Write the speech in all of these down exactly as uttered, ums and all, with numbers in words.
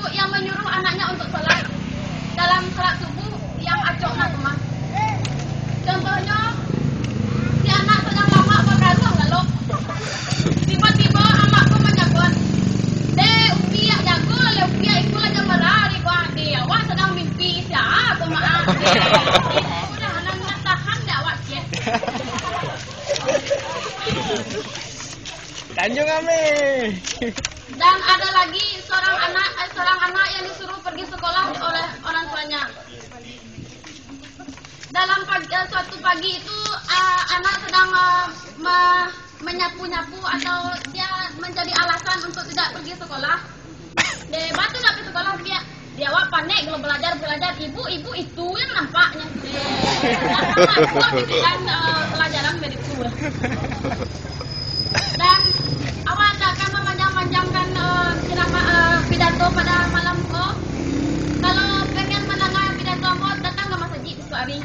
Yang manyuruah anaknyo untuak salat dalam salat subuh yang acok nan tu mah. Contohnyo, si anak sadang lamak bakaruang galo. Tibo-tibo amak ko manyabuik, "Dek, upiak jago lah, upiak iko lah jan barari, wah, dek, awak sadang mimpi, sia ko mak ah, dek." Itu dah nan, nan tahan dek awak ciek. Tanjung Ameh. Dan ada lagi seorang anak, eh, seorang anak yang disuruh pergi sekolah oleh orang tuanya. Dalam pagi, eh, suatu pagi itu, eh, anak sedang, eh, me-, menyapu-nyapu atau dia mencari alasan untuk tidak pergi sekolah. Deh, batu nak pergi sekolah, dia, dia awak panek kalau belajar, belajar. Ibu, ibu itu yang nampaknya. Deh, tak sama, aku pikiran, eh, pelajaran dari itu. Dan awak tak akan memanjang-panjangkan, eh, ceramah, eh, pidato pada malam ko. Kalau pengen mendengar pidato ambo, datang ke masjid esok hari.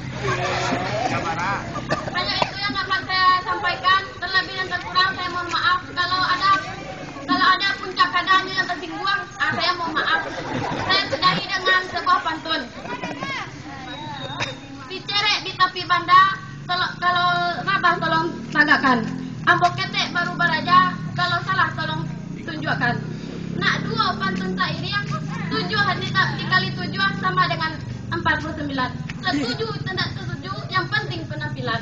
Hanya itu yang dapat saya sampaikan. Terlebih dan terkurang, saya mohon maaf. Kalau ada, kalau ada puncak kadanya yang tersinggung, ah, saya mohon maaf. Saya sudahi dengan sebuah pantun. Dicerek di tapi banda, kalau, kalau rabah tolong tagakkan. Ambo ketek baru baraja, kalau salah tolong tunjukkan. Nak duo pantun sairing, tujuah dita-, dikali tujuah sama dengan empat puluh sembilan. Setuju, tidak setuju, yang penting penampilan.